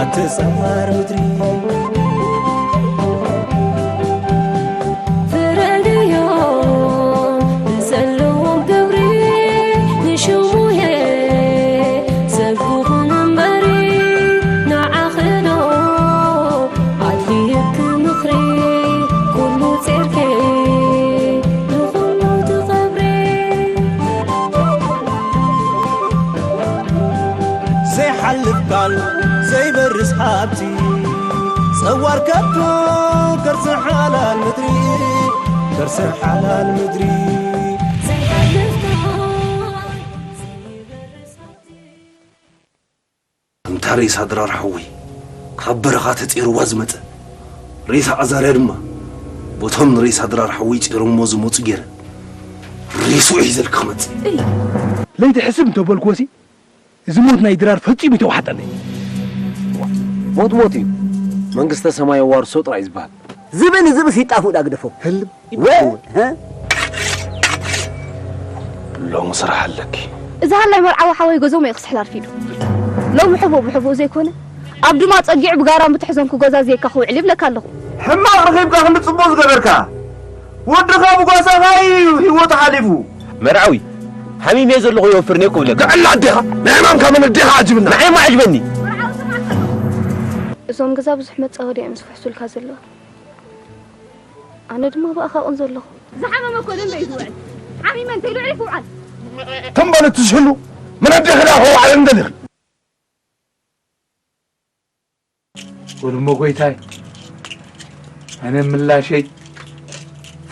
ኣቲ ጸዋር ምድሪ ፍረድዮ ንዘለዎም ግብሪ ንሽሙየ ሰብ ክኹን እምበሪ ንዓኽዶ ኣድልየኪ ምኽሪ ኩሉ ጼርኪ ንኹሉ ትኸብሪ። ዘይሓልፍ ቃል ዘይበርስ ሃብቲ ጸዋር ከብቱ ከርሲ ሓላል ምድሪ ከርሲ ሓላል ምድሪ። ዘይሓልፍ ቃል ዘይበርስ ሃብቲ። ከምታ ሬሳ ድራር ሓወይ ካብ በረኻ ተጸይርዋ ዝመጸ ሬሳ ኣዛርያ ድማ ቦቶም ንሬሳ ድራር ሓወይ ጸይሮሞ ዝመጹ ገይረ ሬስኡ ሒዘልኪ ክመጽእ። ለይቲ ሕስብ እንተበልክዎሲ እዚ ሞት ናይ ድራር ፈጺሙ ይተዋሕጠለይ። ሞት ሞት እዩ። መንግስተ ሰማይ ኣዋርሶ ጥራይ ዝበሃል። ዝብኢ ንዝብኢ ሲጣፉ ዳ ግደፎ። ህልም ወ-፣ ይበል። ሀ? ሎሚ ስራሕ ኣለኪ። እዚ ሃላይ መርዓዊ ሓወይ ገዞም እየ ክስሕል ኣርፊዱ። ሎሚ ሕቡእ ብሕቡእ ዘይኮነ፣ ኣብ ድማ ጸጊዑ ብጋራም ብትሕዞም ክገዛዝየካ ክውዕል ይብለካ ኣለኹ። ሕማቕ ረኺብካ ክንዲ ጽቡቕ ዝገበርካ። ወድኻ ብጓሳኻ እዩ ህይወቱ ሓሊፉ። መርዓዊ፣ ሓሚመ ዘለኹ የወፍርኒ እኮ እብለካ። ግዕላ ኣዴኻ፣ ናይ ሕማምካ መን ኣዴኻ ዓጅብና። ንዓይ እሞ ዓጅበኒ። እዞም ገዛ ብዙሕ መጻወዲ እዮም ዝፍሕሱልካ ዘለዉ። ኣነ ድማ ብኣኻ ቁን ዘለኹ። ዝሓመመ እኮ ደንበ እዩ ዝውዕል። ሓሚመ እንተይሉ ዕሪፍ ይውዓል። ተንበለ ትዝሕሉ፣ መን ኣዴኺ ዳ ከውዓለ እንደሊኺ። ወድሞ ጎይታይ፣ ኣነ ምላሸይ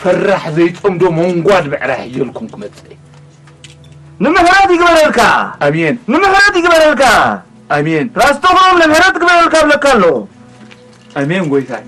ፈራሕ ዘይጸምዶ መንጓድ ብዕራይ ሒጀልኩም ክመጽእ እየ። ንምሕረት ይግበረልካ። ኣሜን። ንምሕረት ይግበረልካ። ኣሜን። ራስ ተኽሎም ንምሕረት ይግበረልካ እብለካ ኣለኹ። ኣሜን ጎይታይ።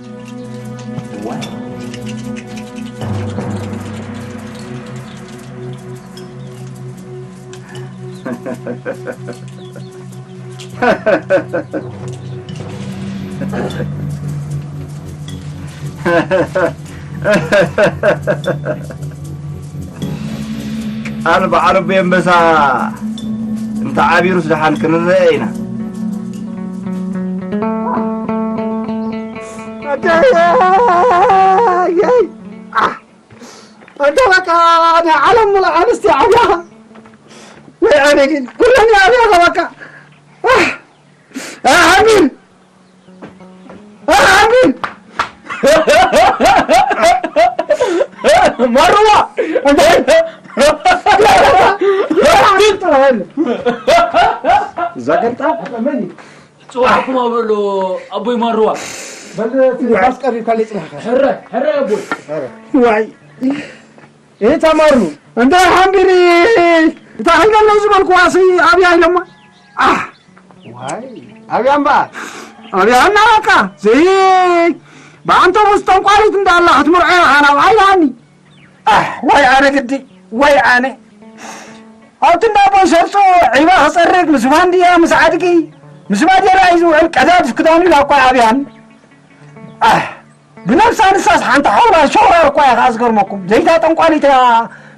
ቃል በዓል ኣቦይ ኣንበሳ እንተ ዓቢሩስ ደሓን ክንረአ ኢና። ኣደይ! ኣንታ በቃ ናይ ዓለም ሙሉእ ኣንስቲ ዓብያኻ። ወይ ኣነ ግን ኩለን ይኣብያኻ በቃ። ኣህ! ኣህ! ኣሚን! ኣህ! ኣሚን! ማርዋ! ኣንታ እዛ ገልጣ መን እዩ? ጽዋዕኩም ኣብሎ ኣቦይ ማርዋ። በል እቲ ንፋስ ቀሪብካ ለይ ጽናሕካ። ሕራይ፣ ሕራይ ኣቦይ። ዋይ። እታ ማሩ። እንተ ሓንቢሪ እታ ሃይለሎ ዝበልኩዋ ሲ ኣብያ ኢለማ። ኣህ። ዋይ። ኣብያ እምበኣር። ኣብያ እና በቃ። ዘይ ብኣንተ ምስ ጠንቋሪት እንዳላ ክትምርዖ ኢኻ ናብ ኣይልሃኒ። ኣህ፣ ዋይ ኣነ ግዲ፣ ዋይ ኣነ። ኣብቲ እንዳ ቦን ሰርጾ ዒባ ክጸርግ ምስ ፋንድያ፣ ምስ ዓድጊ፣ ምስ ባዴራ እዩ ዝውዕል ቀዳድፍ ክዳኑ ኢላ እኳ ኣብያን። ኣህ፣ ብነብሳ ንሳስ ሓንቲ ሓውራ ሸውራር እኳ እያ ከኣ ዝገርመኩም። ዘይታ ጠንቋሊት እያ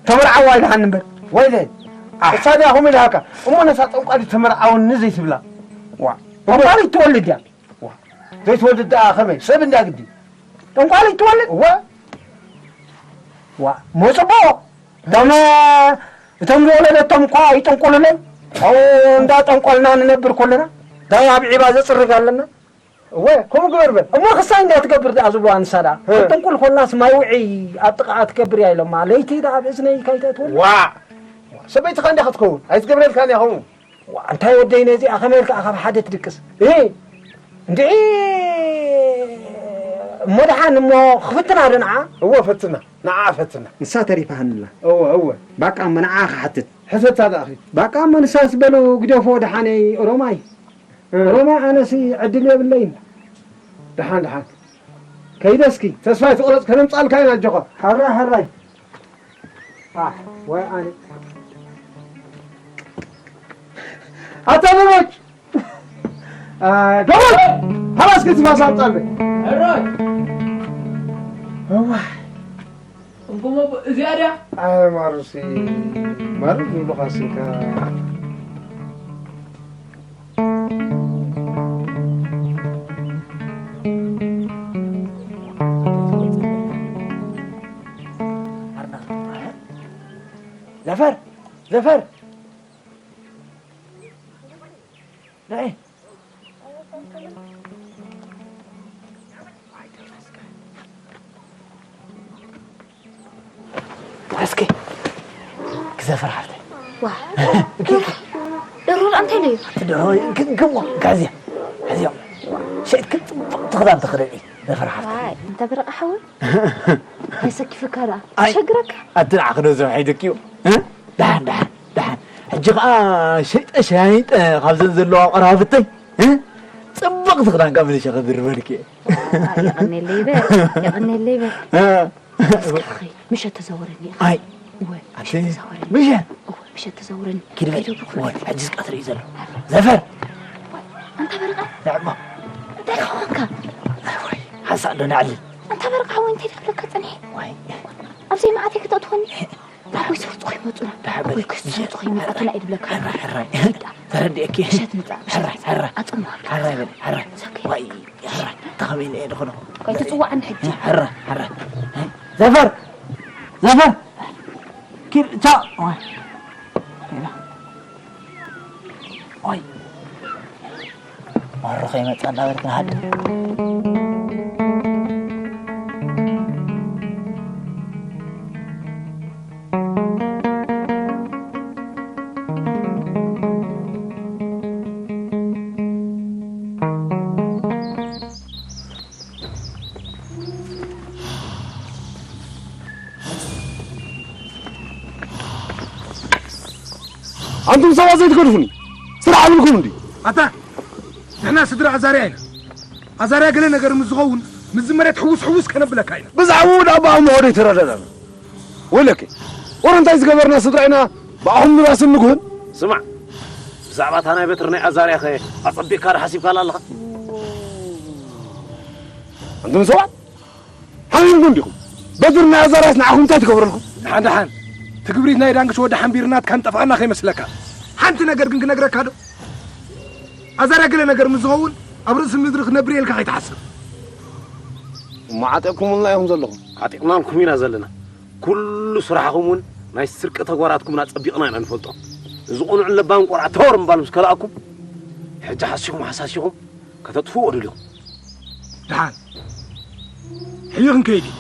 ተመርዓዋ ኢልሃኒ እምበር። ወይለይ፣ ኣህ። እሳ ድያ ከምኡ ኢልሃካ? እሞ ነሳ ጠንቋሊት ተመርዓወኒ ዘይትብላ? ዋ፣ ጠንቋሊት ትወልድ እያ። ዋ፣ ዘይትወልድ ደኣ ከመይ? ሰብ እንድያ ግዲ። ጠንቋሊት ትወልድ? እወ። ዋ፣ እሞ ጽቡቕ። እቶም፣ እቶም ዝወለደቶም እኳ ይጥንቁሉለይ። ኣብኡ እንዳ ጠንቆልና ንነብር ኮለና። እንታይ ኣብ ዒባ ዘጽርግ ኣለና? እወ፣ ከምኡ ግበር በል። እሞ ክሳይ እንድያ ትገብር ደኣ ዝብሉዋ ንሳ ደኣ። እ። ክትጥንቁል ኮላስ ማይ ውዒ ኣብ ጥቓኣ ትገብር እያ ኢሎማ። ለይቲ ደኣ ኣብ እዝነይ ካይተእትወኒ። ዋዕ! ሰበይትኻ እንድያ ክትከውን። ኣይትገብረልካን እያ ከምኡ። ዋ፣ እንታይ ወደይ ነዚኣ ከመይ ኢልካ ካብ ሓደ ትድቅስ? እ? እንድዒ እሞ ደሓን እሞ ክፍትና ዶ ንዓ? እወ፣ ፈትና። ንዓ ፈትና። ንሳ ተሪፋ ሃንላ። እወ፣ እወ። ባቃ እሞ ንዓ ክሓትት። ሕተታ ደኣ ኺድ። ባቃ እሞ ንሳስ በሉ ግደፎ ደሓነይ ኦሮማይ። እ። ኦሮማይ ኣነሲ ዕድል የብለይን። ደሓን፣ ደሓን። ከይደ እስኪ። ተስፋ ኣይትቑረጽ፣ ከነምጻልካ ኢና ኣጆኻ። ሓራይ፣ ሓራይ። ኣሕ፣ ወይ ኣነ። ኣታ ደቦጭ! አ፣ ደቦጭ! ሓላስ ክትፋስ ኣምጻለይ። ሕራይ! እዋይ! እንኩሞ እዚኣ ድያ? ኣይ፣ ማሩሲ፣ ማሩ ዝብሉኻ ስንካ። ዘፈር፣ ዘፈር። ንዒ። እስኪ ክዘፈር ሓፍተይ። ዋ። ደሮ ደኣ እንታይ ኢለዮ? ደሮ ክንክሞ ጋዝያ። ሕዝዮም። ሸይት ክጽብቕ ትኽዳን ትኽደኒ። ዘፈር ሓፍተይ። ዋይ፣ እንተ በረቓ ሓወይ። የሰኪፍካ ደኣ። ኣይ፣ ሸግረካ። ኣቲ ንዓኺ ዶ ዘውሒዱኪ እዩ? እ? ደሓን፣ ደሓን፣ ደሓን። ሕጂ ኸኣ ሸይጠ ሸያይጠ ካብዘን ዘለዋ ቆራብተይ፣ እ? ጽብቕቲ ክዳን ካብ ምልሸ ክድርበልኪ እየ። የቐኔለይ በል፣ የቐኔለይ በል። እ? እስኪ፣ ምሸት ተዛወረኒ ኢኻ። ኣይ። እወ፣ ኣቲ፣ ምሸት ተዛወረኒ። ምሸት? እወ፣ ምሸት ተዛወረኒ። ኪድ በል። ከይደብርኩ እወ፣ በል። ሕጂ እስካ ትርኢ ዘሎ። ዘፈር። ኣንታ በረቓ። ንዕሞ። እንታይ ኾንካ? ኣይ ወይ፣ ሓንሳእ ዶ ነዕልል? ኣንታ በረቓ ሓወይ፣ እንታይ ደኣ ክብለካ ጸኒሐ? ዋይ። ኣብዘይ መዓት ክትኣትወኒ? ኣቦይ ሰርጾ ይመጹና። ደሓር በል። ኣቦይ ክሰርጾ ይመጹና፣ ኣይድብለካ። ሕራይ፣ ሕራይ። ኪድ ደኣ። ተረዲኤኪ። ምሸት ምጻእ፣ ምሸት ሕራይ፣ ምጻእ። ሕራይ። ኣጽምዋ። ሕራይ በል፣ ሕራይ። ዘኪ። ዋይ፣ ሕራይ። ተኸሚለ እየ ዝኾነ። ቆይ ትጽዋዓኒ ሕጂ። ሕራይ፣ ሕራይ። ዘፈር! ዘፈር! ኪድ፣ ቻው! ዋይ። ኦይ። ማሮ ከይመጽእ እንዳበልክ ንሃድም። ኣንቱም ሰባት ዘይትገድፉኒ፣ ስራሕ ኣብልኩም እንዲ። ኣታ፣ ንሕና ስድራ ኣዛርያ ኢና። ኣዛርያ ገለ ነገር ምስ ዝኸውን፣ ምስዚ መሬት ሕውስ ሕውስ ከነብለካ ኢና። ብዛዕባኡ ደኣ ብኣእምሮ ዶ ኣይተረዳዳእና? ወይለከ፣ ወረ እንታይ ዝገበርና ስድራ ኢና ብኣኹም ንባስን ንጉህን? ስማዕ፣ ብዛዕባ እታ ናይ በትሪ ናይ ኣዛርያኸ ኣጸቢቕካ ዶ ሓሲብካላ ኣለኻ? ኣንቱም ሰባት፣ ሓሚምኩም ዲኹም? በትሪ ናይ ኣዛርያስ ንዓኹም እንታይ ትገብረልኩም? ደሓን ደሓን፣ እቲ ክብሪት ናይ ዳንግሽ ወዲ ሓንቢርና ትካን ጠፍኣና ከይመስለካ። ሓንቲ ነገር ግን ክነግረካ ዶ? ኣዛርያ ገለ ነገር ምስ ዝኸውን ኣብ ርእሲ ምድሪ ክነብር እየ ኢልካ ከይትሓስብ። እሞ ዓጢቕኩምልና ኢኹም ዘለኹም። ዓጢቕናልኩም ኢና ዘለና። ኩሉ ስራሕኹም እውን ናይ ስርቂ ተግባራትኩምን ኣጸቢቕና ኢና ንፈልጦ። እዚ ቅኑዕን ለባምን ቆልዓ ተወር ምባል ምስ ከለኣኩም፣ ሕጂ ሓሲኹም ሓሳሲኹም ከተጥፍእዎ ደሊኹም። ደሓን፣ ሕጂ ክንከይድ እዩ።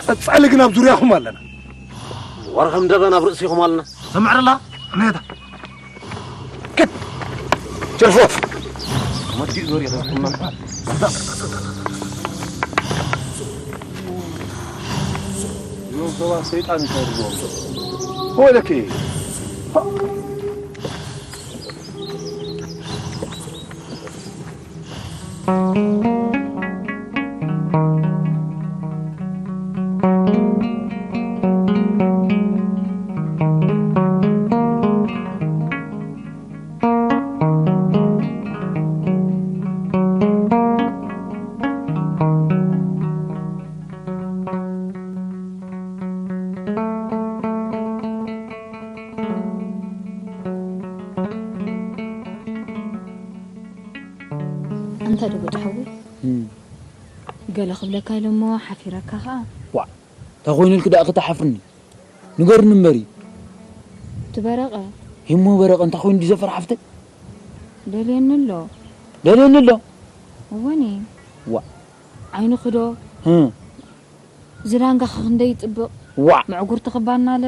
ቀጻሊ ግን ኣብ ዙርያኹም ኣለና። ወረ ከም ደበን ኣብ ርእሲኹም ኣለና። ሰምዕረላ፣ ነታ። ክት! ጀርፎፍ! መዲእ ዞር ኢኻ። እዞም ሰባት ሰይጣን ይሰርዎም። ወይለኪ! ኣንታ ደቦጭ ሓወይ፣ እም። ገለ ክብለካ ኢለ እሞ ሓፊረካ ኸኣ። ዋእ፣ እንታይ ኮይኑልኪ ደኣ ክትሓፍርኒ? ንገርኒ እምበሪ። እቲ በረቐ። እሞ በረቐ እንታይ ኮይኑ ድዩ ዘፈር ሓፍተይ? ደልየኒ ኣሎ። ደልየኒ ኣሎ? እወኒ። ዋእ። ዓይኑ ክዶ? እም። ዝዳንጋ ክንደይ ይጥብቕ። ዋእ። ምዕጉርቲ ክባናለ።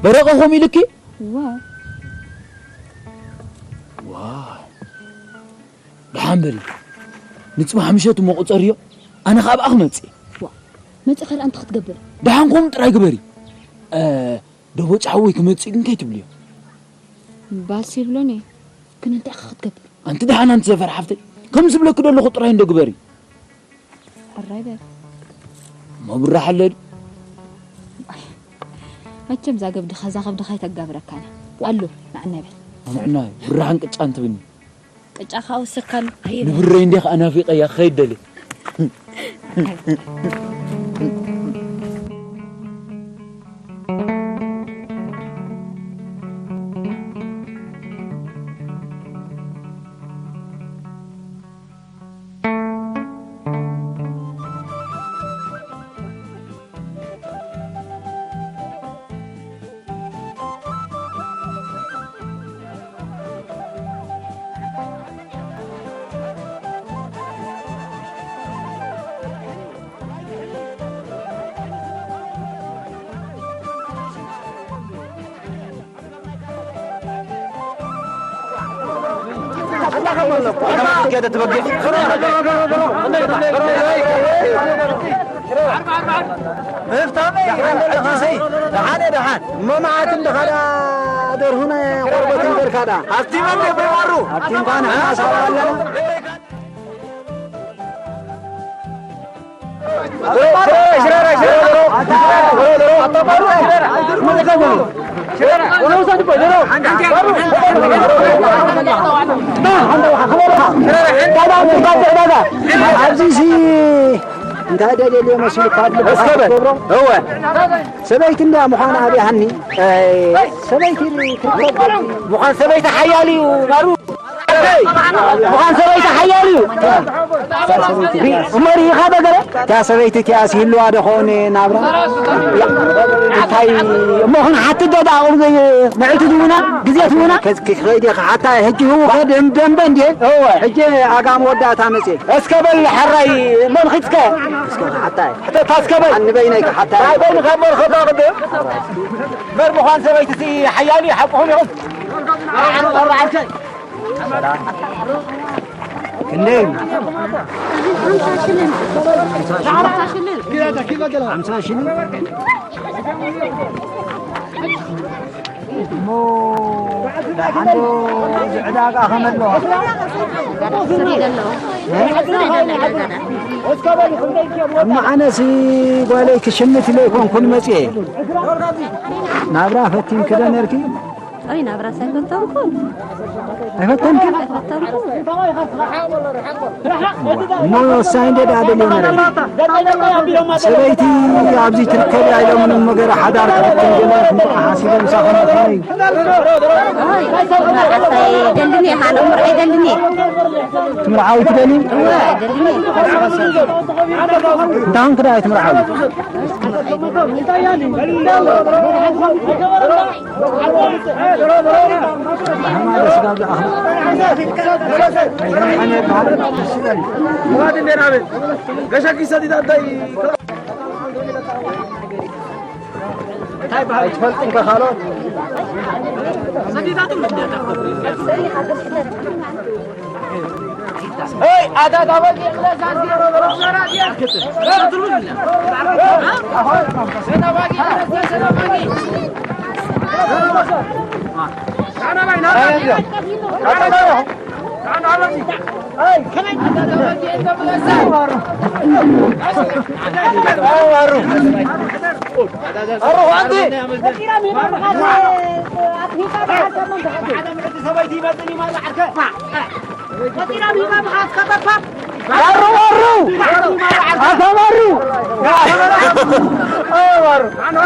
በረቐ ከምኡ ኢልኪ? እወ። ዋእ። ደሓን በሊ። ንጽባሕ ምሸት እሞ ቁጸርዮ። ኣነ ካብ ኣኽ መጽእ። ዋ፣ መጺእካ ደኣ እንታይ ክትገብር? ደሓን ከምኡ ጥራይ ግበሪ። እ፣ ደቦጭ ሓወይ ክመጽእ ግን ከይትብልዮ። ባስ ይብሎኒ። ግን እንታይ ኢኻ ክትገብር? ኣንቲ ደሓን ኣንቲ ዘፈር ሓፍተይ። ከም ዝብለኪ ዘለኹ ጥራይ እንዶ ግበሪ። ሕራይ በል። እሞ ብራህ ኣለዲ። መቸም እዛ ገብድኻ፣ እዛ ከብድኻ ኣይተጋብረካን እያ። ኣሎ፣ ንዕናይ በል። ንዕናይ፣ ብራህን ቅጫን ትብኒ። ቅጫ ከኣ ወሰካሉ። ኣየ ንብረይ እንዲያ ከኣ ናፊቐያ ክኸይድ ደልየ። ደሓን ደሓን እሞ መዓት እንድኻ ደኣ ደርሁነ ቆርበት ይበልካ ደኣ። ኣብቲ መን ደበይዋሩ ኣብቲ እንኳን ሓሳብ ኣለና። ኣብዚ ሲ እንታይ ደልየልዮ መሲሉካ ኣሎ? እስከ በል። ትገብሮ? እወ። ሰበይቲ እንዳ ምዃና ኣብያሃኒ። ኣይ፣ ሰበይቲ ትርከብ። ምዃን ሰበይቲ ሓያል እዩ፣ ማሩ። ምዃን ሰበይቲ ሓያል እዩ። እሞ ርኢኻ በገረ? እታ ሰበይቲ እቲኣስ ይህልዋ ዶ ኾን ናብራ? ያ፣ እንታይ እሞ ኹን ሓትት ዶ ደኣ ቁሩብ ምዕልቲ ትህቡና? ግዜ ትህቡና? ከዝ-፣ ክኸይድ እየ ክሓታ እየ። ሕጂ ህው ከ ደም-፣ ደንበ እንድየ? እወ። ሕጂ ኣጋም ወዳእታ መጽየ። እስከ በል ሕራይ መን ኺድከ? እስከ ክሓታ እየ። ሕተታ እስከ በል። ኣንበይነይ ክሓታ እየ። ኣይ በይንኻ እሞ ርኸባ ቅድም። በር ምዃን ሰበይቲ ሲ ሓያሉ ይሓቁኹም ኢኹም። ክንደይ እዩ? ሓምሳ ሽልም። እሞ ደሓን ዶ እዚ ዕዳጋ ከመሎ? እሞ ኣነሲ ጓለይ ክሽምት ኢለ ኣይኮንኩን መፅየ። ናብራ ፈቲንኪ ዶ ነርኪ? ኣይ፣ ናብራስ ኣይፈተንኩን። ኣይፈተንክን? ኣይፈተንኩን። እሞ ወሳኝ እንደ ደኣ ደልዮ ነረ። ሰበይቲ ኣብዚ ትርከብ እያ ኢሎም ምንም ነገር ሓዳር ክትፍትን ገለ ክምርዓ ሓሲቦም ሳኸነ ኾነይ። ኣይ፣ መርዓስ ኣይደልን እየ፣ ካልእ ምርዓ ኣይደልን እየ። ትምርዓዊ ትደሊ? እወ፣ ኣይደልን እየ። እንታን ክዳ ኣይትምርዓዊ?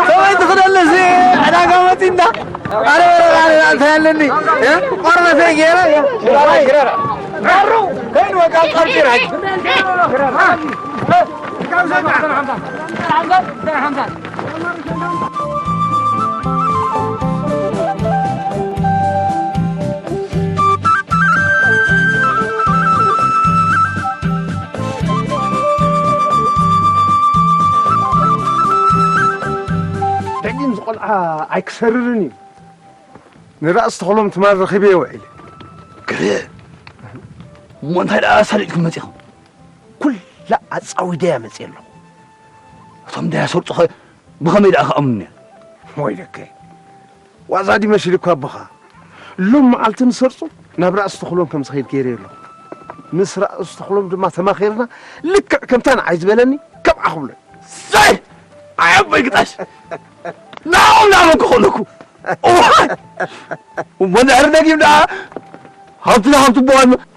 ሰበይቲ ክደልስ ዕዳጋ መፂ እንዳ ኣረ በረራ ኣንተ ያለኒ ቆርበተይ ገይረ ደጊም ዝቆልዓ ኣይክሰርርን እዩ። ንራእሲ ተኽሎም ትማል ረኺበዮ ውዒለ። ገለ እሞ እንታይ ደኣ ኣሳሊጥኩም መጺኹም? ኩላ ኣጻዊደያ መጺአ ኣለኹ። እቶም ደያ ሰርጹኸ ብኸመይ ደኣ ክኣምኑኒ? ወይለከ። ዋዛ ድዩ መሲሉካ ኣቦኻ? ሎም መዓልቲ ንሰርጹ ናብ ራእሲ ተኽሎም ከም ዝኸይድ ገይረ ኣለኹ። ምስ ራእሲ ተኽሎም ድማ ተማኺርና ልክዕ ከምታ ንዓይ ዝበለኒ ከምኣ ክብሎ። ሰይ! ኣይ ኣቦይ ግጣሽ! ናኦም ናበኩ ከለኩ። እዋይ! እሞ እንድሕር ደጊም ደኣ ሃብትና ሃብቲ እቦ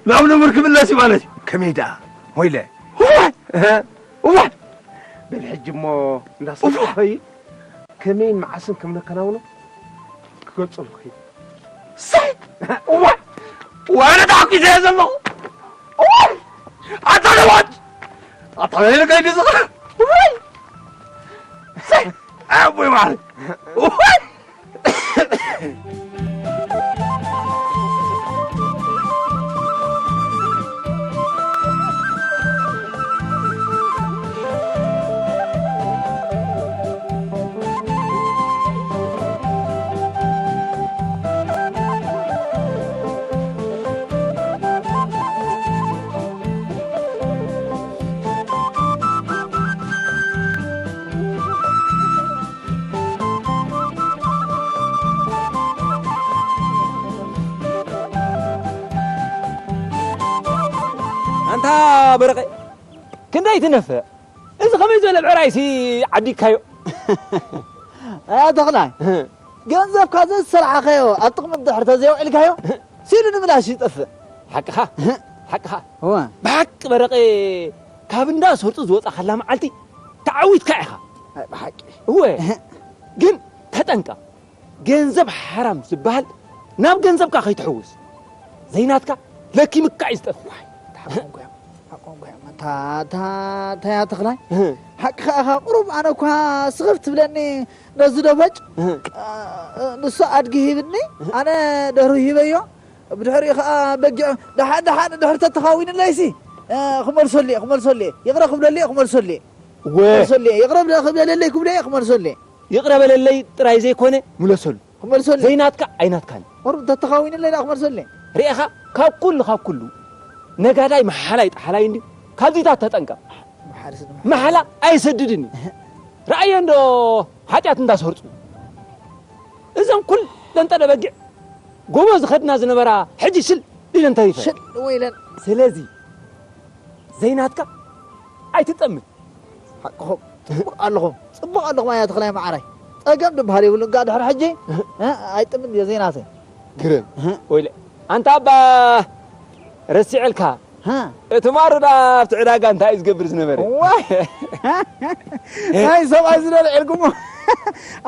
ንዕኡ ንምር ክምለስ እዩ ማለት እዩ። ከመይ ደኣ? ወይለ። እዋይ! እህ፣ እዋይ! በል ሕጂ እሞ እንዳሰብኩ እዋይ! ከመይን መዓስን ከም ነከናውኖ ክገልጸልኩ እዩ። ሰይ! እዋይ! ዋነ ተሓጒሰ እየ ዘለኹ። እዋይ! ኣታ ነዋት! ኣታ ነዋት! እዋይ! ሰይ! ኣቦይ ማዕረ! እዋይ! ኣንታ በረቐ፣ ክንደይ ትነፍዕ? እዚ ከመይ ዝበለ ብዕራይሲ ዓዲግካዮ? ኣያ ተኽላይ፣ ገንዘብካ ዘዝሰራሕኻዮ ኣብ ጥቕሚ እንድሕር ተዘየውዒልካዮ፣ ሲሉ ንብላሽ ይጠፍእ። ሓቅኻ፣ ሓቅኻ። እወ። ብሓቂ በረቐ፣ ካብ እንዳ ሰርጡ ዝወጻኻላ መዓልቲ ተዓዊትካ ኢኻ። ኣይ፣ ብሓቂ። እወ። ግን ተጠንቀቕ። ገንዘብ ሓራም ዝበሃል ናብ ገንዘብካ ከይትሕውስ። ዘይናትካ ለኪምካ እዩ ዝጠፍእ። ዋይ፣ ሓቆም እኮ እዮም፣ ሓቆም እኮ እዮም። እታ፣ እታ፣ እታ እያ ተኽላይ። እህ። ሓቅኻ ኢኻ፣ ቁሩብ ኣነ እኳ ስኽፍ ትብለኒ ነዚ ዶ በጭ። እህ። እ፣ ንሱ ኣድጊ ሂብኒ፣ እህ። ኣነ ደርሁ ሂበዮ። ብድሕሪኡ ኸዓ በጊዕ ደሓን ደሓን ድሕሪ ተተኻዊንለይሲ፣ እ፣ ክመልሰሉ እየ፣ ክመልሰሉ እየ። ይቕረ ክብለሉ እየ፣ ክመልሰሉ እየ። ወ። ክመልሰሉ እየ። ይቕረ ክብለለይ ክብሎ እየ፣ ክመልሰሉ እየ። ይቕረ በለለይ ጥራይ ዘይኮነ፣ ምለሰሉ። ክመልሰሉ። ዘይናትካ ኣይናትካን። ቁሩብ እንተተኻዊንለይ ደኣ ክመልሰሉ። ርኤኻ፣ ካብ ኩሉ፣ ካብ ኩሉ፣ ነጋዳይ መሓላይ ጠሓላይ እንድዩ። ካብዚታት ተጠንቀቕ። መሓላ ኣይሰድድን እዩ። ረኣዮ እንዶ ሓጢኣት እንዳሰርጹ። እዘን ኩለን ጠለ በጊዕ ጎቦ ዝኸድና ዝነበራ፣ ሕጂ ሽል ኢለን ተሪፈን። ሽል ወይለን። ስለዚ፣ ዘይናትካ ኣይትጠምን። ሓቅኹም፣ ጽቡቕ ኣለኹም፣ ጽቡቕ ኣለኹም ኣያ ተኽላይ መዓራይ። ጸገም ድበሃል የብሉን። እጋ ድሕሪ ሕጂ፣ እ፣ ኣይጥምን እየ ዘይናተይ። ግርም። እህ። ወይለ፣ ኣንታ ኣባ ረሲዐልካ። ሃ። እቲ ማሩ ዳ ኣብቲ ዕዳጋ እንታይ እዩ ዝገብር ዝነበረ? ዋይ! ናይ ሰብኣይ ዝደልዕ ኢልኩሞ።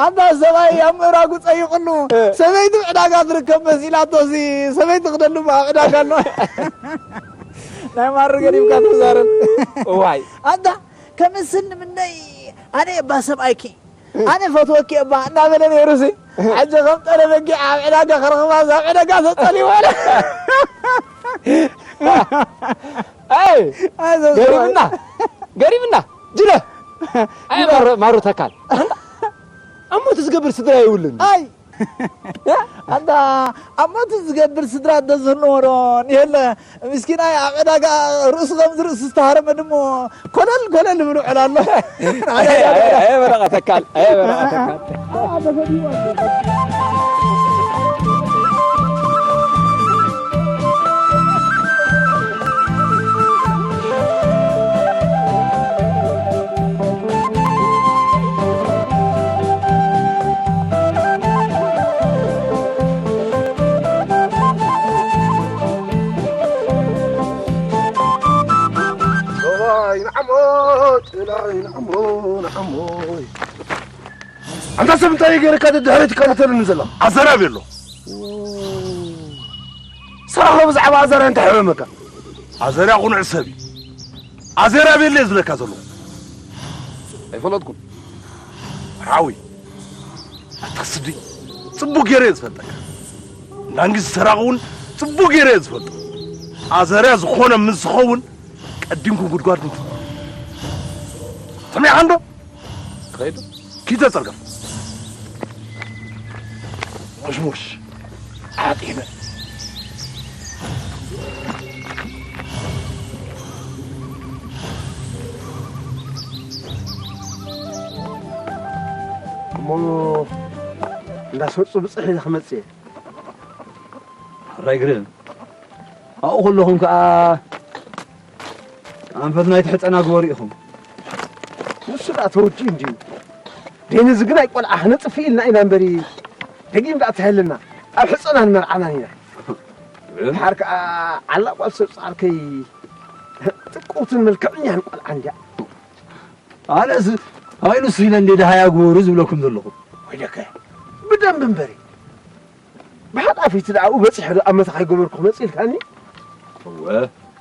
ኣንታ ሰብኣይ ኣብ ምእራጉ ጸይቕሉ። እ። ሰበይቲ ዕዳጋ ትርከብ መሲላቶ፣ እዚ ሰበይቲ ክደሉ ኣብ ዕዳጋ ኣሎ። ናይ ማሩ ገዲምካ ትዛረብ። እዋይ። ኣንታ ከምስል ንምነይ ኣነ እባ ሰብኣይኪ፣ ኣነ ፈትወኪ እባ እናበለ ነይሩሲ፣ ሕጂ ከም ጠለ በጊዕ ኣብ ዕዳጋ ክረኽባ፣ እዛ ኣብ ዕዳጋ ተጸሊዋ ኣለ። ኣይ፣ ኣይ፣ ዘዝዋ። ገሪምና፣ ገሪምና፣ ጅለ። ኣይ፣ ማሮ፣ ማሮ ተካል። ኣንታ፣ ኣሞት ዝገብር ስድራ የብሉን። ኣይ፣ ኣንታ፣ ኣሞት ዝገብር ስድራ እንተዝህልዎ ዶ፣ ንየለ፣ ምስኪናይ ኣብ ዕዳጋ ርእሱ ከም ዝርእሱ ዝተሃረመ ድሞ ኮለል ኮለል ይብል ውዕል ኣሎ። ኣይ፣ ኣይ፣ ኣይ፣ በረቐ ተካል፣ ኣይ፣ በረቐ ተካል። ጭላይ ንዓሞ፣ ጭላይ ንዓሞ፣ ንዓሞ። ኣንታ ሰብ እንታይ ገይረካ ደድሕሪ ትከታተለኒ ዘላ? ኣዘራብ የሎ። ሳኸ ብዛዕባ ኣዘርያ እንታይ ሕመመካ? ኣዘርያ ቁኑዕ ሰብ እዩ። ኣዘርያ ቤለ ዝብለካ ዘለኹ። ኣይፈለጥኩን። ሓዊ። ኣታ ስዲ፣ ጽቡቕ ገይረ እየ ዝፈልጠካ። እንዳንጊ ዝሰራቕ እውን ጽቡቕ ገይረ እየ ዝፈልጦ። ኣዘርያ ዝኾነ ምስ ዝኸውን ቀዲምኩም ጉድጓድኩም ትኹ። ሰሚዕካ እንዶ? ትኸይዱ? ኪድ ተጸርገፍ። ሞሽሞሽ። ዓጢነ። እሞ እንዳሰርጹ ብጽሕ ኢለ ክመጽእ እየ። ሕራይ ግርም። ኣብኡ ከለኹም ከኣ ኣንፈት ናይቲ ሕጸና ግበሩ ኢኹም። ንሱ ደኣ ተወዲኡ እንድዩ። ደይንዚ ግን ኣይቆልዓ ክነጥፍእ ኢልና ኢና እምበሪ፣ ደጊም ደኣ ተሃልና ኣብ ሕጸናን መርዓናን ኢና። ድሓር ከኣ ዓላ ጓል ሰብ ጻዕርከይ ጥቁውትን መልክዕኛን ቆልዓ እንድያ። ኣነስ ሃይሉ ሲለ እንዴ ደሃያ ግበሩ ዝብለኩም ዘለኹ። ወይለከ ብደንብ እምበሪ። ብሓጣፊት ደኣ ኣብኡ በጺሐ ዶ ኣብ መታኽ ኣይገበርኩ ክመጽእ ኢልካኒ? እወ፣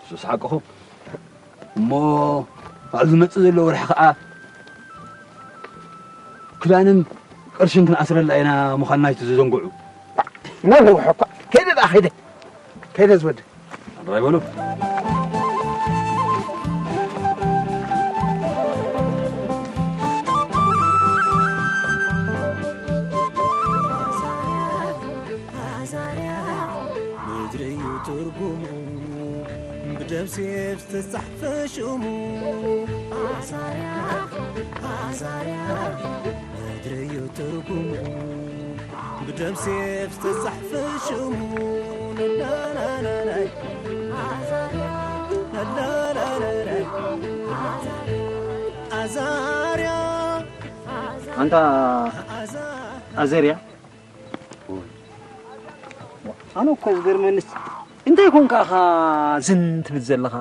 ንሱስ ሓቅኹም። እሞ ኣብ ዝመጽእ ዘሎ ወርሒ ኸኣ ክዳንን ቅርሽን ክንኣስረላ ኢና ምዃንና ኣይትዘንግዑ። እናነውሐ እኳ። ከይደ ደኣ፣ ከይደ። ከይደ ዝወደ። ጥራይ በሉ። ኣዛርያ ምድሪ እዩ ትርጉሙ፣ ብደም ሴፍ ዝተጻሕፈ ሽሙ። ኣዛርያ፣ ኣዛርያ ምድሪ እዩ ትርጉሙ፣ ብደም ሴፍ ዝተጻሕፈ ሽሙ። ናናናናይ፣ ኣዛርያ፣ ናና ኣንታ ኣዘርያ፣ ኣነ እኮ ዝገርመንስ እንታይ ኮንካ ኢኻ ዝን ትብል ዘለኻ?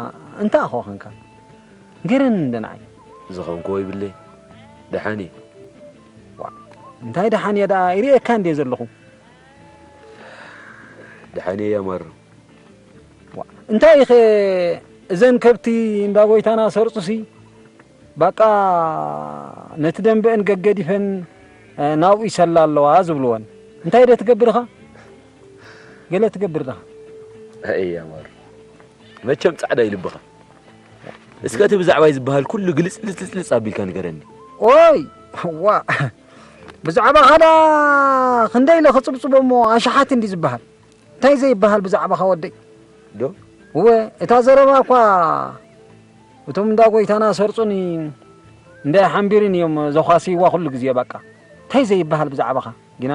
እንታይ ኣኾ ኾንካ? ገረኒ እንደ ንዓይ። ዝኸንክዎ ይብለይ። ደሓን እየ። ዋ፣ እንታይ ደሓን እየ ደኣ? ይርእየካ እንድየ ዘለኹ። ደሓን እየ ያማሮ። ዋ፣ እንታይ ኢኸ እዘን ከብቲ እንዳ ጎይታና ሰርጹሲ ባቃ ነቲ ደንበአን ገገዲፈን፣ እ፣ ናብኡ ይሰላ ኣለዋ ዝብልወን። እንታይ ደ ትገብር ኢኻ? ገለ ትገብር ዲኻ? ኣይ ያማሮ። መቸም ጻዕዳ እዩ ልብኻ። እስከ እቲ ብዛዕባይ ዝበሃል ኩሉ ግልጽ ልጽ ልጽ ልጽ ኣቢልካ ንገረኒ። ኦይ፣ ዋ፣ ብዛዕባኻ ደኣ ክንደይ ኢለ ክጽብጽቦ እሞ ኣሽሓት እንዲ ዝበሃል። እንታይ ዘይበሃል ብዛዕባኻ ወደይ? ዶ? እወ፣ እታ ዘረባ እኳ እቶም እንዳ ጎይታና ሰርጹኒ እንዳ ሓምቢርን እዮም ዘዃስይዋ ኩሉ ግዜ በቃ። እንታይ ዘይበሃል ብዛዕባኻ? ግና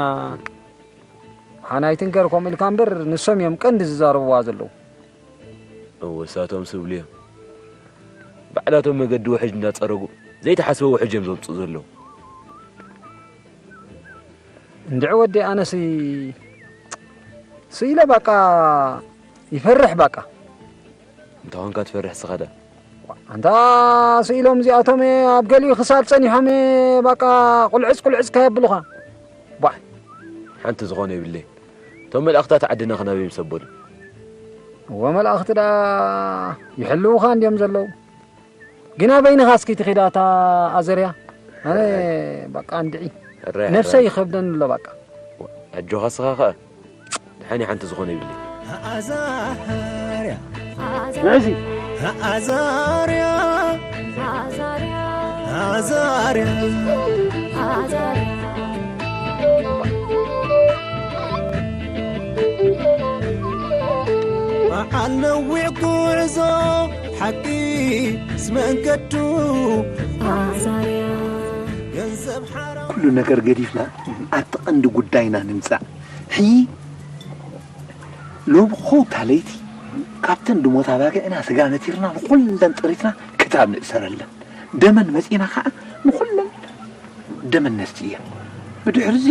ሓናይትን ገርኮም ኢልካ እምበር ንሶም እዮም ቀንዲ ዝዛረብዋ ዘለዉ። እወ፣ እሳቶም ስብሉ እዮም። ባዕላቶም መገዲ ውሕጅ እንዳጸረጉ ዘይተሓስበ ውሕጅ እዮም ዘምጽኡ ዘለዉ። እንድዒ ወዲ ኣነሲ ስኢለ ባቃ ይፈርሕ ባቃ። እንታይ ኾንካ ትፈርሕ ስኻ ደኣ? ኣንታ ስኢሎም እዚኣቶም ኣብ ገሊኡ ክሳብ ጸኒሖም ባቃ ቁልዕጽ ቁልዕጽ ከየብሉኻ። ቧዕ። ሓንቲ ዝኾነ የብለይን። እቶም መልኣኽታት ዓድና ክናበይ ምስ ኣበሉ? እወ መልኣኽቲ ደኣ ይሕልዉኻ እንድዮም ዘለዉ። ግና በይንኻ እስኪ ትኺድ ኣታ ኣዘርያ። ኣነ በቃ እንድዒ። ሕራይ፣ ነብሰይ ሕራይ። ይኸብደኒ ኣሎ በቃ። ኣጆኻ እስኻ ኸኣ። ደሓን ሓንቲ ዝኾነ ይብለይ። ኣዛርያ። እዚ ኣዛርያ። ኣዛርያ። በዓል ነዊዕ ጉዕዞ ሓቂ ምስ መንገዱ ኣዛርያ። ገንዘብ ሓራ ኩሉ ነገር ገዲፍና ኣብቲ ቀንዲ ጉዳይና ንምጻእ። ሕጂ ሎሚ ኾውታ ለይቲ ካብተን ድሞት ኣባጊዕና ስጋ ነቲርና ንኹለን ጠሪትና ክታብ ንእሰረለን። ደመን መጺእና ኸዓ ንኹለን ደመን ነስትየን። ብድሕርዚ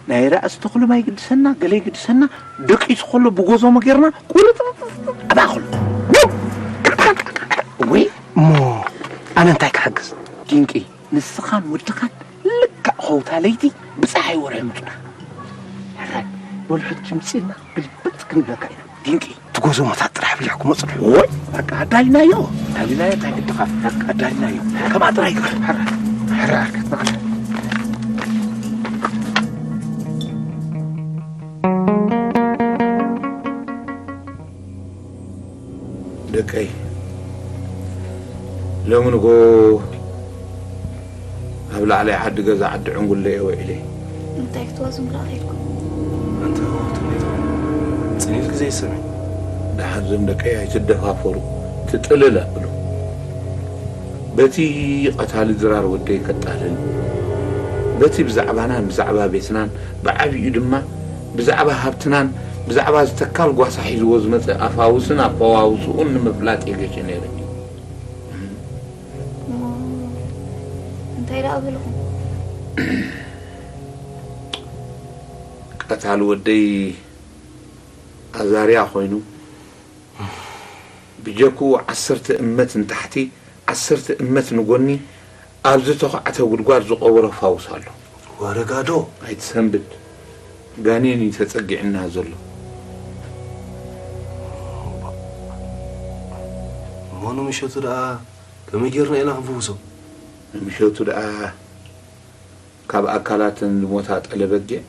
ናይ ራእሲ ተኽሉ ማይ ግድሰና፣ ገለ ይግድሰና፣ ደቂሱ ከሎ ብጎዞሞ ጌርና ቁርጥ ኣባኹል። ወይ እሞ ኣነ እንታይ ክሓግዝ? ዲንቂ፣ ንስኻን ወድኻን ልክዕ ኸውታ ለይቲ ብፀሓይ ወርሒ ምፁና። ሕራይ፣ በሉ ሕጂ ምፅእና ግልብጥ ክንብለካ ኢና። ዲንቂ። ትጎዞሞታት ጥራሕ ብሊሕ ክመፁ ዶ? ወይ፣ በቃ ኣዳሊናዮ። ኣዳሊናዮ፣ እንታይ ግድኻ? በቃ ኣዳሊናዮ። ከምኣ ጥራይ ግበር። ሕራይ፣ ሕራይ ኣርካት መዓልቲ። ደቀይ፣ ሎሚ ንጎ ኣብ ላዕላይ ዓዲ ገዛ ዓዲ ዕንጉለ እየ ውዒለ። እንታይ ክትዋዝም ደኣ ኸይድኩም? ኣንታ ትምኒት ጽኒት ግዜ ይሰምዕ። ደሓን ዞም ደቀይ ኣይትደፋፈሩ፣ ትጥልል ኣብሉ። በቲ ቀታሊ ድራር ወደይ ከጣልል፣ በቲ ብዛዕባናን ብዛዕባ ቤትናን ብዓቢኡ ድማ ብዛዕባ ሃብትናን ብዛዕባ ዝተካል ጓሳ ሒዝዎ ዝመጸ ኣፋውስን ኣፈዋውስኡን ንምፍላጥ እየ ገሸ ነይረ። እሞ እንታይ ደኣ በልኹም? ቀታሊ ወደይ ኣዛርያ ኮይኑ፣ ብጀክኡ ዓሰርተ እመት ንታሕቲ፣ ዓሰርተ እመት ንጎኒ፣ ኣብ ዝተዃዕተ ጉድጓድ ዝቐበሮ ፋውስ ኣሎ። ወረጋዶ! ኣይትሰንብድ። ጋኔን እዩ ተጸጊዕና ዘሎ። እሞ ንምሸቱ ደኣ ከመይ ጌርና ኢና ክንፍውሶ? ንምሸቱ ደኣ ካብ ኣካላተን ዝሞታ ጠለ በጊዕ፣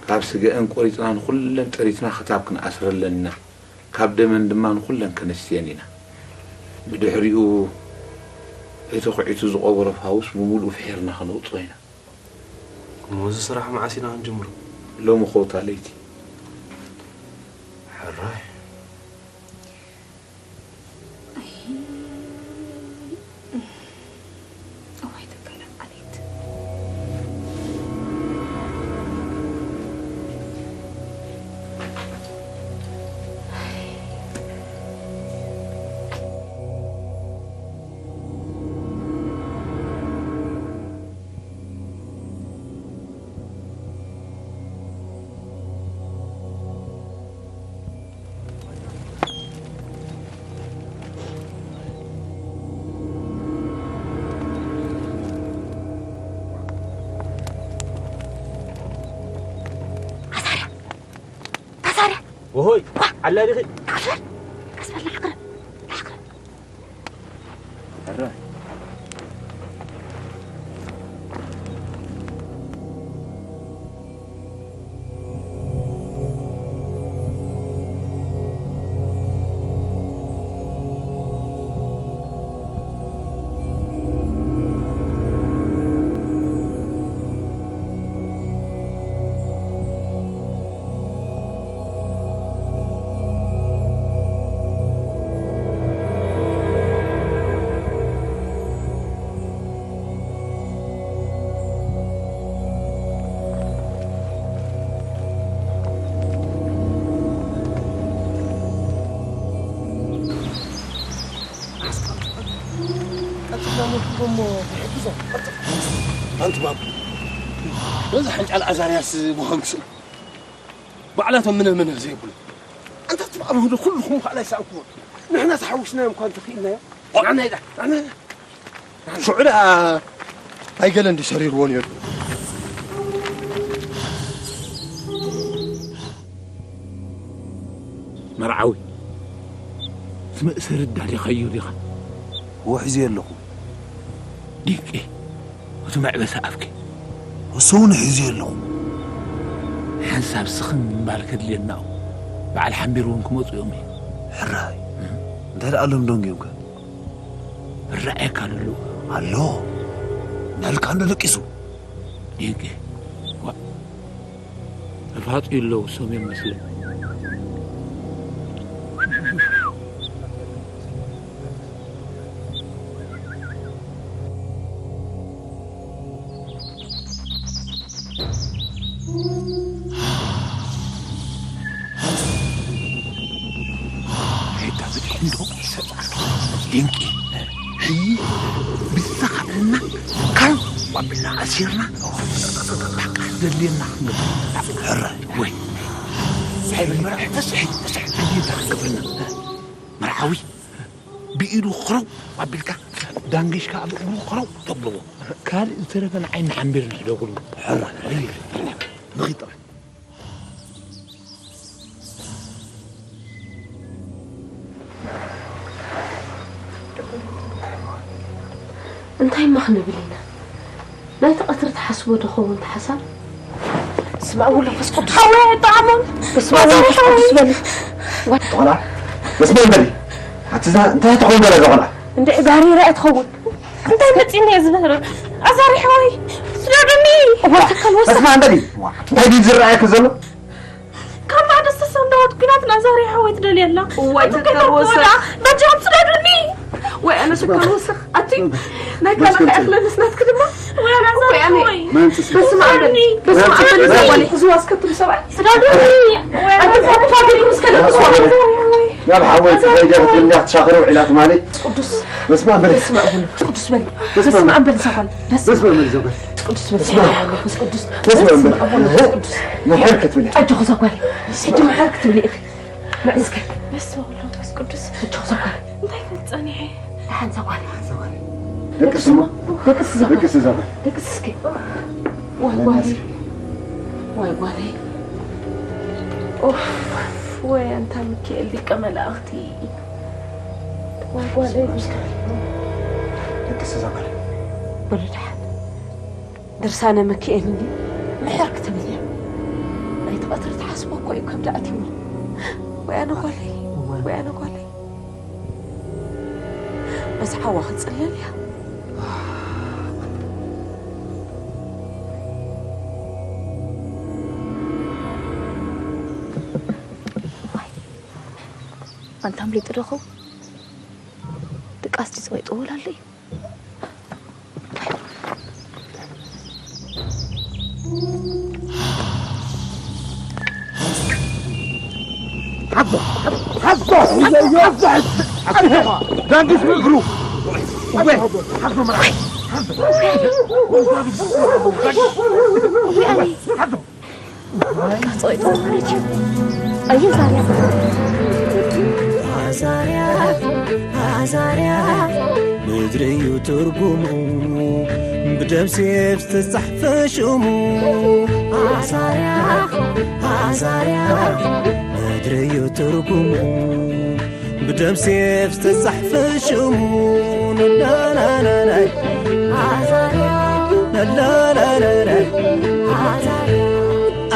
ካብ ስገአን ቆሪጽና ንኹለን ጠሪትና ክታብ ክንኣስረለን ኢና። ካብ ደመን ድማ ንኹለን ከነስትየን ኢና። ብድሕሪኡ እቲ ኹዒቱ ዝቐበሮ ፋውስ ብምሉኡ ፍሒርና ከነውጽኦ ኢና። እሞ እዚ ስራሕ መዓስ ኢና ክንጅምሮ? ሎሚ ኸውታ ለይቲ። ሕራይ። እዋይ ተጋዳሊት። ሆይ፣ ዓላ ዲኺ? ዓፈር! ቀስ በል፣ ንዓቕርብ፣ ንዓቕርብ። ሕረ። ኣንቲ ባቡ፣ በዚ ሓንጫል ኣዛርያስ ምዃንክስ ባዕላቶም ምነ ምነ ዘይብሉ። ኣንታ ትባዕሉ ሁሉ ኩልኹም ኻልኣይ ሰኣንኩሞ። ንሕና ተሓዊስናዮም እኳ እንተኽኢልናዮ። ንዓና ኢዳ፣ ንዓና ኢዳ። ሽዑ ደኣ ኣይገለ እንዲ ሰሪርዎ ነይሩ። መርዓዊ፣ እቲ መእሰሪ ዳሊኻዮ ዲኻ? እወ፣ ሒዘዮ ኣለኹ። ዲቂ፣ እቲ መዕበሲ ኣፍኪ። እሱ እውን ሒዘዮ ኣለኹ። ሓንሳብ ስኽን ምባል ከድልየና እዩ። በዓል ሓምቢር እውን ክመፁ እዮም እዩ። ሕራይ፣ እንታይ ደኣ ኣሎም ደንጊዮምከ? እረኣየካ ኣሎ። ኣሎ። እንዳልካ እንዶ ደቂሱ። ዲቂ፣ ዋ፣ ተፋጥዩ ኣለዉ፣ ሰም እዮም መስለኒ። ሄዳ ብድሕንዶ ይሰጣ። ድንቂ። ሕይ ብዝተኻእለና ካብ ኣቢልና ኣሲርና ደልየና ክንገብር። ሕረ። ወይ። ሳይብል መርዓ ተስሒ፣ ተስሒ። ሕይ እንታይ ክንገብርና? መርዓዊ ብኢዱ ኽረው ኣቢልካ፣ ዳንጊሽካ ኣብ እግሩ ኽረው ተብልዎ። ካልእ ዝተረፈ ንዓይ ንሓምቢር ንሕደጉሉ። ሕረ። ወይ። ንኺድ ጥራይ። እንታይ እማ ክንብል ኢና? ናይቲ ቀትሪ ትሓስቦ ዶ ኸውን እቲ ሓሳብ? ስማ ወሎ መንፈስ ቅዱስ። ሓወይ ኣይጠዓሞን። በስመ ኣብ ወመንፈስ ቅዱስ በሊ። ተኾላ፣ በስመ ኣብ በሊ። ኣቲ እዛ እንታይ ትኸውን ገለ እዛ ቆልዓ? እንደ ጋሪራ እያ ትኸውን። እንታይ መፂኒ እየ ዝበርር? ኣዛሪ ሓወይ፣ ስደዱኒ። እዋ፣ ተካል ወሰኽ። በስመ ኣብ በሊ። እንታይ ድዩ ዝረኣየኪ ዘሎ? ካብ ማዕዶ ዝተሰንደወት ኲናት ናዛርያ ሓወይ ትደልየላ። እዋይ፣ ኣቲ ተካል ወሰኽ። ከይተርፍወላ፣ በጃኹም ስደዱኒ። ወይ ኣነ ተካል ወሰኽ። ኣቲ ናይ ካልእ ከይኣኽለንስ ናትኪ ድማ። ወይ ኣነ ኣዛርያ ወይ ኣነ ሓወይ። መንጽስ። በስመ ኣብ በል። ስደዱኒ። በስመ ኣብ በል። ወይ ኣነ ኣዛርያ ወይ። ሕዝዋ እስከ እትም ሰብኣይ። ስደዱኒ። ወይ ኣነ ኣቲ ኣዛርያ ፋብሪክ ወይ። እስከ ለብስዋ። ኣዛርያ ወይ። ናብ ሓወይ ኣዛርያ ከይደ ወይ። ክትብልኒ ክትሻኽሪ ውዒላ ትማሊ። ቅዱስ። በስመ ኣብ በል። በስመ ኣብ ወመንፈስ ቅዱስ በል። በስመ ኣብ። በስመ ኣብ በል እዛ ጓል። በስመ በስመ ኣብ በል እዛ ጓል። ቅዱስ በል። በስመ ኣብ። መንፈስ ቅዱስ። በስመ ኣብ በል። በስመ ኣብ ወመንፈስ ቅዱስ። ምሕር ክትብል ኢኻ። ኣጆኺ እዛ ጓል። ሕጂ ምሕር ክትብሊ ኢኺ። ንዕስከ። በስመ ኣብ ወመንፈስ ቅዱስ። ኣጆኺ እዛ ጓል። እንታይ ክብል ጸኒሐ? ደሓን እዛ ጓል። እዛ ጓል። ደቅስ እሞ። ደቅስ እዛ ጓል። ደቅስ እዛ ጓል። ደቅስ እስኪ። ዋይ ጓለይ። ዋይ ጓለይ። ኡፍ፣ ወይ ኣንታ ሚካኤል ሊቀ መላእኽቲ። ወይ ጓለይ። ደቅስ እዛ ጓል። በሉ ደሓን። ድርሳነ ሚካኤል እንዲ ምሕር ክትብል እያ። ናይቲ ቀትሪ ትሓስቦ እኮ እዩ ከብዳ ኣትዩኒ። ወይ ኣነ ጓለይ፣ እወ። ወይ ኣነ ጓለይ። በዚ ሓዋ ክትጽለል እያ። ኣንታ ኣምሊጡ ዶ ኸውን? ድቃስ ድዩ ጸቂጡ ወላ ኣሎ እዩ? ሓቦ፣ ሓቦ፣ ሓቦ፣ ዳንግስ ብእግሩ። ወይ፣ ሓቦ፣ መርዓዊ፣ ሓቦ። ሓቦ። ኣዛርያ፣ ኣዛርያ፣ ምድሪ እዩ ትርጉሙ፣ ብደም ሴፍ ዝተጻሕፈ ሽሙ። ኣዛርያ፣ ኣዛርያ፣ ትረዮ ትርጉሙ ብደም ሴፍ ዝተጻሕፈ ሽሙ። ላላላላይ። ላላላላይ። አዛርያ።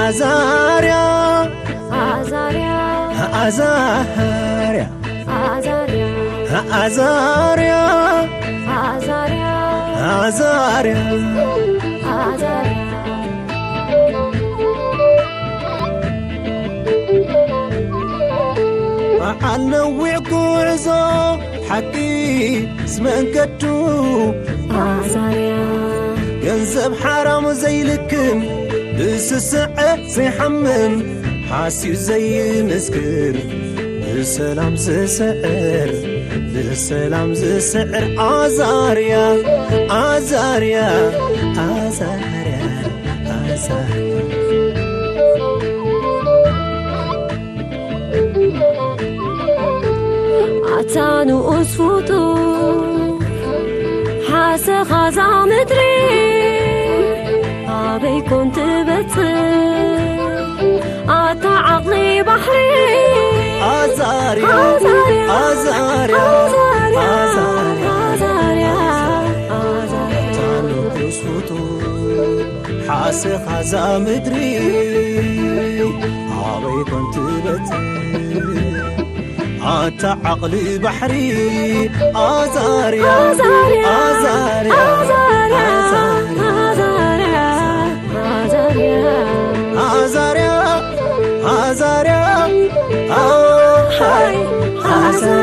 አዛርያ። አዛርያ። አዛርያ። አዛርያ። አዛርያ። አዛርያ። በዓል ነዊዕ ጉዕዞ ሓቂ ዝመንገዱ። ኣዛርያ። ገንዘብ ሓራም ዘይልክም፣ ብስስዐ ዘይሓምም፣ ሓስዩ ዘይምስክር፣ ብሰላም ዝስዕር፣ ብሰላም ዝስዕር። ኣዛርያ፣ ኣዛርያ፣ ኣዛርያ፣ ኣዛርያ። ኣታ ንኡስ ፍጡር ሓሰኻ እዛ ምድሪ ኣበይ ኮን ትበጽሕ? ኣታ ዓቕሊ ባሕሪ ኣዛርያ፣ ኣዛርያ፣ ኣዛርያ፣ ኣዛርያ፣ ኣዛርያ፣ ኣዛርያ፣ ኣዛርያ። ኣታ ንኡስ ፍጡር ሓሰኻ እዛ ምድሪ ኣበይ ኮን ትበጽሕ? ኣታ ዓቕሊ ባሕሪ ኣዛርያ፣ ኣዛርያ፣ ኣዛርያ፣ ኣዛርያ፣ ኣዛርያ፣ ኣዛርያ፣ ኣዛርያ፣ ኣዛርያ፣ ኣይ፣ ኣዛርያ።